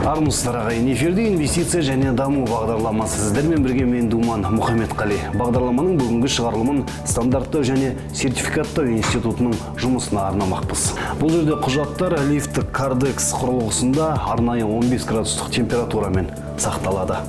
Армысыздар, ағайын! Эфирде «Инвестиция және даму» бағдарламасы. Сіздермен бірге мен, Думан Мұхамедқали. Бағдарламаның бүгінгі шығарылымын Стандарттау және сертификаттау институтының жұмысына арнамақпыз. Бұл жерде құжаттар лифттік Кардекс құрылғысында арнайы 15 градустық температурамен сақталады.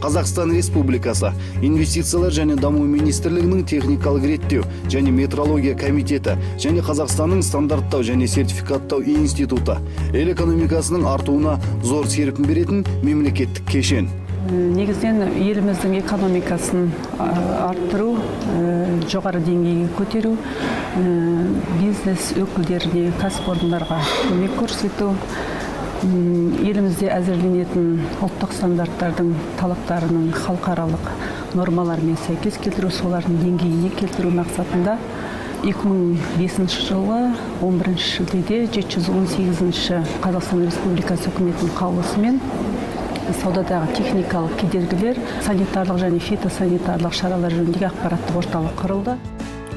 Қазақстан Республикасы Инвестициялар және даму министрлігінің техникалық реттеу және метрология комитеті және Қазақстанның Стандарттау және сертификаттау институты ел экономикасының артуына зор серпін беретін мемлекеттік кешен. Негізінен еліміздің экономикасын арттыру, жоғары деңгейге көтеру, бизнес өкілдеріне, кәсіпорындарға көмек көрсету, елімізде әзірленетін ұлттық стандарттардың талаптарының халықаралық нормалармен сәйкес келтіру, солардың деңгейіне келтіру мақсатында 2005 жылы 11 шілдеде 718 Қазақстан Республикасы Үкіметінің қаулысымен саудадағы техникалық кедергілер, санитарлық және фитосанитарлық шаралар жөніндегі ақпараттық орталық құрылды.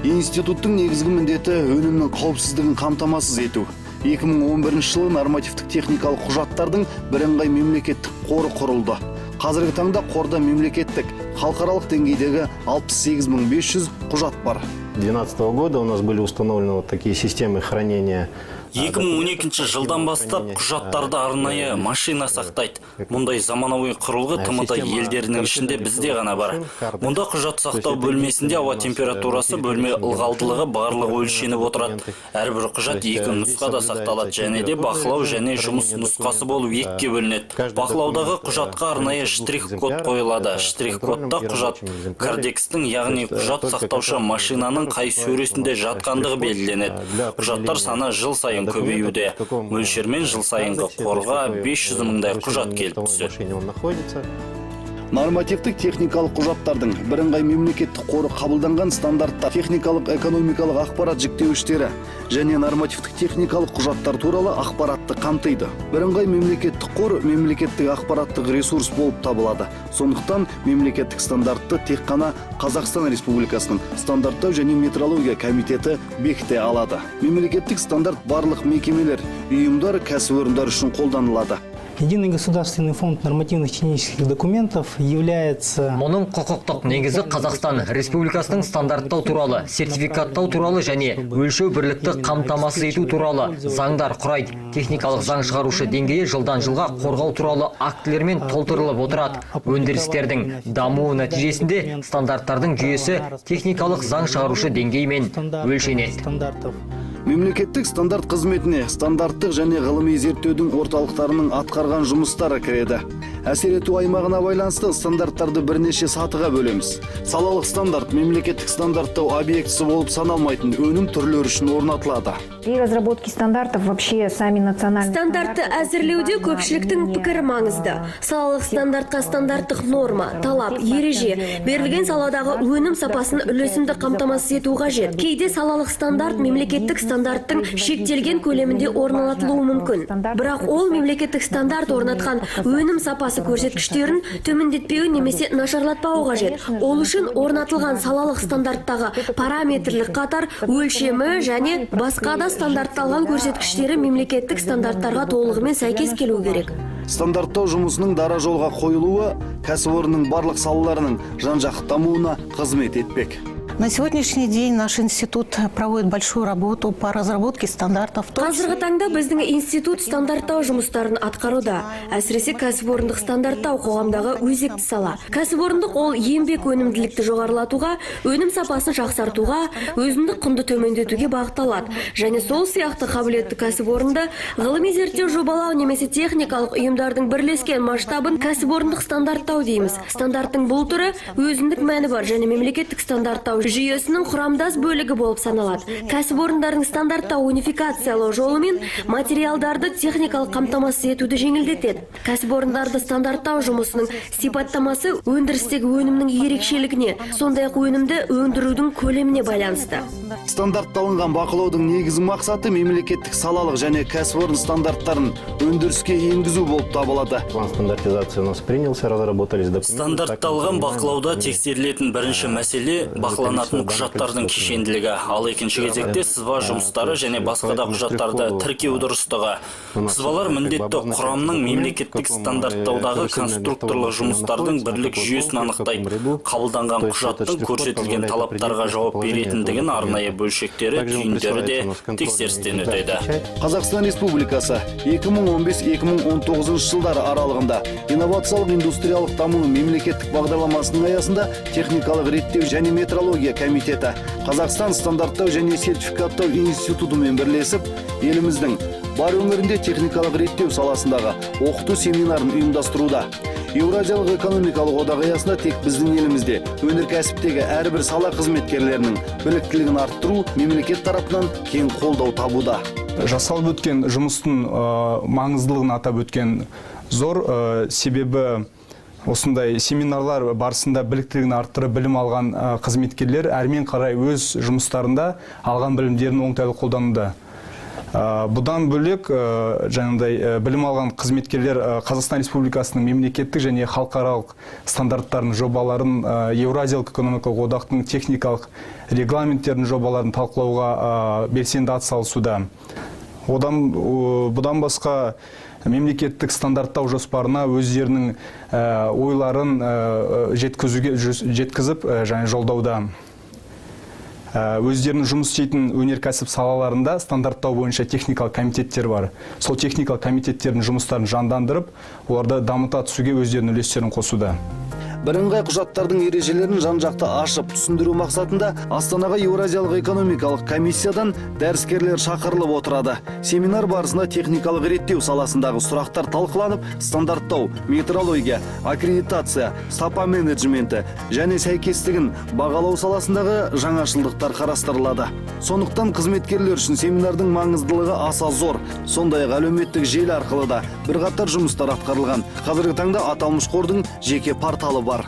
Институттың негізгі міндеті – өнімнің қауіпсіздігін қамтамасыз ету. 2011 жылы нормативтік техникалық құжаттардың бірыңғай мемлекеттік қоры құрылды. Қазіргі таңда қорда мемлекеттік, халықаралық деңгейдегі 68 500 құжат бар. 2012 года у нас были установлены вот такие системы хранения. 2012 жылдан бастап құжаттарды арнайы машина сақтайды. Мұндай заманауи құрылғы ТМД елдерінің ішінде бізде ғана бар. Мұнда құжат сақтау бөлмесінде ауа температурасы, бөлме ылғалдылығы, барлығы өлшеніп отырады. Әрбір құжат екі нұсқада сақталады және де бақылау және жұмыс нұсқасы болып екіге бөлінеді. Бақылаудағы құжатқа арнайы штрих код қойылады. Штрих кодта құжат кардекстің, яғни құжат сақтаушы машинаның қай сөресінде жатқандығы белгіленеді. Құжаттар саны жыл сайын көбеюде. Мөлшермен жыл сайынғы қорға 500 мыңдай құжат келіп түседі. Машине он находится. Нормативтік техникалық құжаттардың бірыңғай мемлекеттік қоры қабылданған стандарттар, техникалық экономикалық ақпарат жіктеуіштері және нормативтік техникалық құжаттар туралы ақпаратты қамтиды. Бірыңғай мемлекеттік қор мемлекеттік ақпараттық ресурс болып табылады. Сондықтан мемлекеттік стандартты тек қана Қазақстан Республикасының Стандарттау және метрология комитеті бекіте алады. Мемлекеттік стандарт барлық мекемелер, ұйымдар, кәсіпорындар үшін қолданылады. Единый государственный фонд нормативных технических документов является Мұның құқықтық негізі Қазақстан Республикасының стандарттау туралы, сертификаттау туралы және өлшеу бірлікті қамтамасыз ету туралы заңдар құрайды. Техникалық заң шығарушы деңгейі жылдан жылға қорғау туралы актілермен толтырылып отырады. Өндірістердің дамуы нәтижесінде стандарттардың жүйесі техникалық заң шығарушы деңгеймен өлшенеді. Стандартов. Мемлекеттік стандарт қызметіне стандарттық және ғылыми зерттеудің орталықтарының атқарған жұмыстары кіреді. Әсер ету аймағына байланысты стандарттарды бірнеше сатыға бөлеміз. Салалық стандарт мемлекеттік стандарттау объектісі болып саналмайтын өнім түрлері үшін орнатылады. При разработке стандартов вообще сами национальные Стандартты әзірлеуде көпшіліктің пікірі маңызды. Салалық стандартқа стандарттық норма, талап, ереже берілген саладағы өнім сапасын үйлесімді қамтамасыз ету қажет. Кейде салалық стандарт мемлекеттік стандарттың шектелген көлемінде орнатылуы мүмкін. Бірақ ол мемлекеттік стандарт орнатқан өнім сапасы көрсеткіштерін төмендетпеуі немесе нашарлатпауы қажет. Ол үшін орнатылған салалық стандарттағы параметрлік қатар, өлшемі және басқа да стандартталған көрсеткіштері мемлекеттік стандарттарға толығымен сәйкес келуі керек. Стандарттау жұмысының дара жолға қойылуы кәсіпорынның барлық салаларының жан-жақты дамуына қызмет етпек. На сегодняшний день наш институт проводит большую работу по разработке стандартов, в том Қазіргі таңда біздің институт стандарттау жұмыстарын атқаруда. Әсіресе кәсіпорындық стандарттау қоғамдағы өзекті сала. Кәсіпорындық ол еңбек өнімділікті жоғарылатуға, өнім сапасын жақсартуға, өзіндік құнды төмендетуге бағытталады. Және сол сияқты қабілетті кәсіпорынды ғылыми зерттеу, жобалау немесе техникалық ұйымдардың бірлескен масштабын кәсіпорындық стандарттау дейміз. Стандарттың бұл түрі өзіндік мәні бар және мемлекеттік стандарттау жүйесінің құрамдас бөлігі болып саналады. Кәсіпорындардың стандарттау, унификациялау жолымен материалдарды техникалық қамтамасыз етуді жеңілдетеді. Кәсіпорындарды стандарттау жұмысының сипаттамасы өндірістегі өнімнің ерекшелігіне, сондай ақ өнімді өндірудің көлеміне байланысты. Стандартталынған бақылаудың негізгі мақсаты мемлекеттік, салалық және кәсіпорын стандарттарын өндіріске енгізу болып табылады. План стандартизации у нас принялся, разработались документы. Стандартталған бақылауда тексерілетін бірінші мәселе – бақыланатын құжаттардың кешенділігі, ал екінші кезекте сызба жұмыстары және басқа да құжаттарды тіркеу дұрыстығы. Сызбалар міндетті құрамның мемлекеттік стандарттаудағы конструкторлық жұмыстардың бірлік жүйесін анықтайды. Қабылданған құжаттың көрсетілген талаптарға жауап беретіндігін арнайы бөлшектері, түйіндері де тексерістен өтеді. Қазақстан Республикасы 2015-2019 жылдары аралығында инновациялық индустриялық даму мемлекеттік бағдарламасының аясында техникалық реттеу және метрология комитеті Қазақстан стандарттау және сертификаттау институтымен бірлесіп, еліміздің бар өңірінде техникалық реттеу саласындағы оқыту семинарын ұйымдастыруда. Еуразиялық экономикалық одақ аясында тек біздің елімізде өнеркәсіптегі әрбір сала қызметкерлерінің біліктілігін арттыру мемлекет тарапынан кең қолдау табуда. Жасалып өткен жұмыстың маңыздылығын атап өткен зор, себебі осындай семинарлар барысында біліктілігін арттырып білім алған қызметкерлер әрмен қарай өз жұмыстарында алған білімдерін оңтайлы қолдануда. Бұдан бөлек, жаңағыдай білім алған қызметкерлер Қазақстан Республикасының мемлекеттік және халықаралық стандарттарының жобаларын, Еуразиялық экономикалық одақтың техникалық регламенттерінің жобаларын талқылауға белсенді атсалысуда. Одан бұдан басқа мемлекеттік стандарттау жоспарына өздерінің ойларын жеткізуге жеткізіп және жолдауда. Өздерінің жұмыс істейтін өнеркәсіп салаларында стандарттау бойынша техникалық комитеттер бар. Сол техникалық комитеттердің жұмыстарын жандандырып, оларды дамыта түсуге өздерінің үлестерін қосуда. Бірыңғай құжаттардың ережелерін жан-жақты ашып түсіндіру мақсатында Астанаға Еуразиялық экономикалық комиссиядан дәріскерлер шақырылып отырады. Семинар барысында техникалық реттеу саласындағы сұрақтар талқыланып, стандарттау, метрология, аккредитация, сапа менеджменті және сәйкестігін бағалау саласындағы жаңашылдықтар қарастырылады. Сондықтан қызметкерлер үшін семинардың маңыздылығы аса зор. Сондай ақ әлеуметтік желі арқылы да бірқатар жұмыстар атқарылған. Қазіргі таңда аталмыш қордың жеке порталы бар.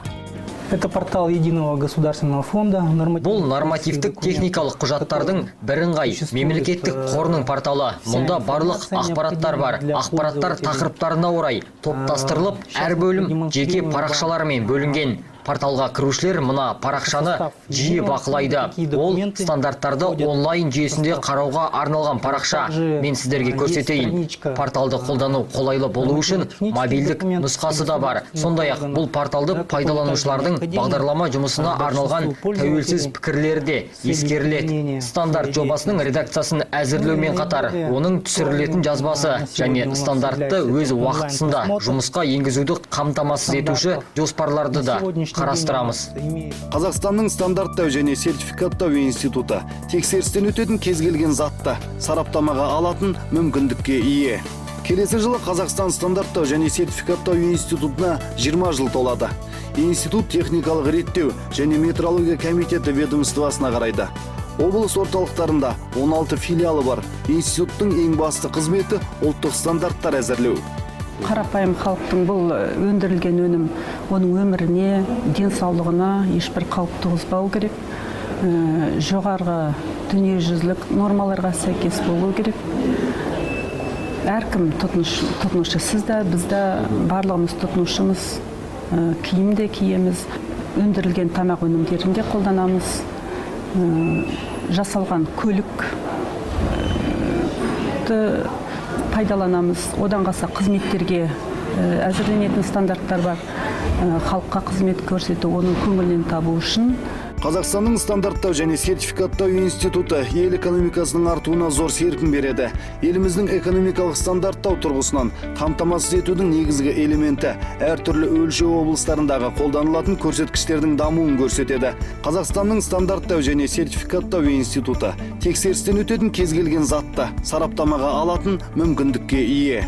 Это портал Единого государственного фонда. Бұл нормативтік техникалық құжаттардың бірыңғай мемлекеттік қорының порталы. Мұнда барлық ақпараттар бар. Ақпараттар тақырыптарына орай топтастырылып, әр бөлім жеке парақшаларымен бөлінген. Порталға кірушілер мына парақшаны жиі бақылайды. Ол стандарттарды онлайн жүйесінде қарауға арналған парақша. Мен сіздерге көрсетейін. Порталды қолдану қолайлы болу үшін мобильдік нұсқасы да бар. Сондай ақ бұл порталды пайдаланушылардың бағдарлама жұмысына арналған тәуелсіз пікірлері де ескеріледі. Стандарт жобасының редакциясын әзірлеумен қатар, оның түсірілетін жазбасы және стандартты өз уақытысында жұмысқа енгізуді қамтамасыз етуші жоспарларды да қарастырамыз. Қазақстанның стандарттау және сертификаттау институты тексерістен өтетін кез келген затты сараптамаға алатын мүмкіндікке ие. Келесі жылы Қазақстан стандарттау және сертификаттау институтына 20 жыл толады. Институт техникалық реттеу және метрология комитеті ведомствосына қарайды. Облыс орталықтарында 16 филиалы бар. Институттың ең басты қызметі – ұлттық стандарттар әзірлеу. Қарапайым халықтың бұл өндірілген өнім оның өміріне, денсаулығына ешбір қауіп туғызбау керек. Жоғарғы дүниежүзілік нормаларға сәйкес болу керек. Әркім тұтынушы, сіз де, біз де, барлығымыз тұтынушымыз. Киім де киеміз, өндірілген тамақ өнімдерін де қолданамыз, жасалған көлік пайдаланамыз. Одан қалса, қызметтерге әзірленетін стандарттар бар. Халыққа қызмет көрсету, оның көңілінен табу үшін. Қазақстанның стандарттау және сертификаттау институты ел экономикасының артуына зор серпін береді. Еліміздің экономикалық стандарттау тұрғысынан қамтамасыз етудің негізгі элементі әртүрлі өлшеу облыстарындағы қолданылатын көрсеткіштердің дамуын көрсетеді. Қазақстанның стандарттау және сертификаттау институты тексерістен өтетін кез келген затты сараптамаға алатын мүмкіндікке ие.